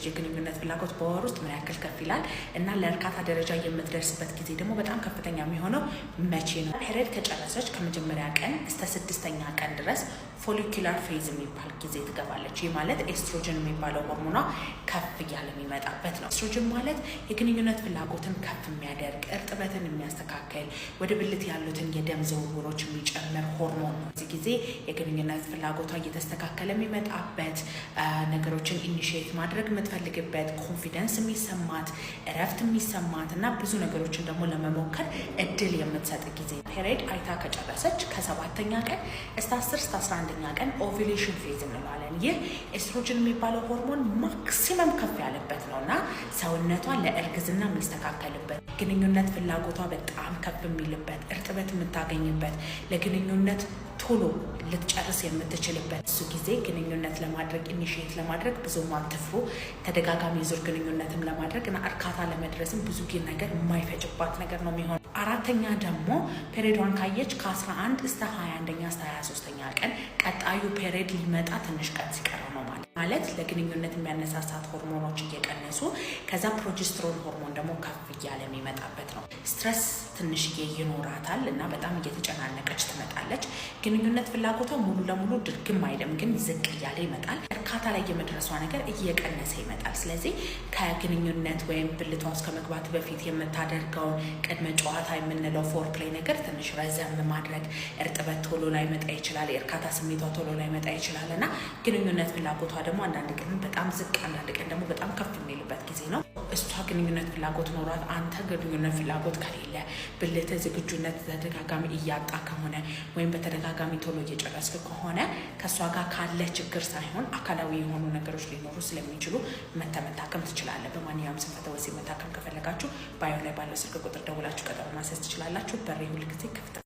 ልጅ የግንኙነት ፍላጎት በወር ውስጥ ምን ያክል ከፍ ይላል እና ለእርካታ ደረጃ የምትደርስበት ጊዜ ደግሞ በጣም ከፍተኛ የሚሆነው መቼ ነው? Period ከጨረሰች ከመጀመሪያ ቀን እስከ ስድስተኛ ቀን ድረስ follicular phase የሚባል ጊዜ ትገባለች። ይህ ማለት ኤስትሮጅን የሚባለው ሆርሞኗ ከፍ እያለ የሚመጣበት ነው። ኤስትሮጅን ማለት የግንኙነት ፍላጎትን ከፍ የሚያደርግ፣ እርጥበትን የሚያስተካክል፣ ወደ ብልት ያሉትን የደም ዝውውሮች የሚጨምር ሆርሞን ነው። እዚህ ጊዜ የግንኙነት ፍላጎቷ እየተስተካከለ የሚመጣበት፣ ነገሮችን initiate ማድረግ የምትፈልግበት፣ confidence የሚሰማት፣ እረፍት የሚሰማት እና ብዙ ነገሮችን ደግሞ ለመሞከር እድል የምትሰጥ ጊዜ። Period አይታ ከጨረሰች ከሰባተኛ ቀን እስከ 10 እስከ 11ኛ ቀን ovulation phase እንለዋለን። ይህ ኤስትሮጅን የሚባለው ሆርሞን maximum ከፍ ያለበት ነው እና ሰውነቷ ለእርግዝና የሚስተካከልበት፣ ግንኙነት ፍላጎቷ በጣም ከፍ የሚልበት፣ እርጥበት የምታገኝበት፣ ለግንኙነት ቶሎ ልትጨርስ የምትችልበት እሱ ጊዜ ግንኙነት ለማድረግ፣ initiate ለማድረግ ብዙም አትፍሩ። ተደጋጋሚ የዙር ግንኙነትም ለማድረግ እና እርካታ ለመድረስም ብዙ ነገር የማይፈጅባት ነገር ነው የሚሆነው። አራተኛ ደግሞ period ዷን ካየች ከ11 እስከ 21ኛ እስከ 23ኛ ቀን፣ ቀጣዩ period ሊመጣ ትንሽ ቀን ሲቀረው ነው። ማለት ለግንኙነት የሚያነሳሳት ሆርሞኖች እየቀነሱ ከዛ progesterone ሆርሞን ደግሞ ከፍ እያለ የሚመጣበት ነው። Stress ትንሽዬ ይኖራታል እና በጣም እየተጨናነቀች ትመጣለች። ግንኙነት ፍላጎቷ ሙሉ ለሙሉ ድርግም አይልም፣ ግን ዝቅ እያለ ይመጣል። እርካታ ላይ የመድረሷ ነገር እየቀነሰ ይመጣል። ስለዚህ ከግንኙነት ወይም ብልቷ ውስጥ ከመግባት በፊት የምታደርገውን ቅድመ ጨዋታ የምንለው foreplay ነገር ትንሽ ረዘም ማድረግ፣ እርጥበት ቶሎ ላይመጣ ይችላል። የእርካታ ስሜቷ ቶሎ ላይመጣ ይችላል እና ግንኙነት ፍላጎቷ ደግሞ አንዳንድ ቀን በጣም ዝቅ፣ አንዳንድ ቀን ደግሞ በጣም ከፍ የሚልበት ጊዜ ነው። እሷ ግንኙነት ፍላጎት ኖሯት አንተ ግንኙነት ፍላጎት ከሌለ፣ ብልት ዝግጁነት ተደጋጋሚ እያጣ ከሆነ ወይም በተደጋጋሚ ቶሎ እየጨረስክ ከሆነ ከእሷ ጋር ካለ ችግር ሳይሆን አካላዊ የሆኑ ነገሮች ሊኖሩ ስለሚችሉ መተህ መታከም ትችላለህ። በማንኛውም ስንፈተ ወሲብ መታከም ከፈለጋችሁ bio ላይ ባለው ስልክ ቁጥር ደውላችሁ ቀጠሮ ማስያዝ ትችላላችሁ። በሬ ሁል ጊዜ ክፍት።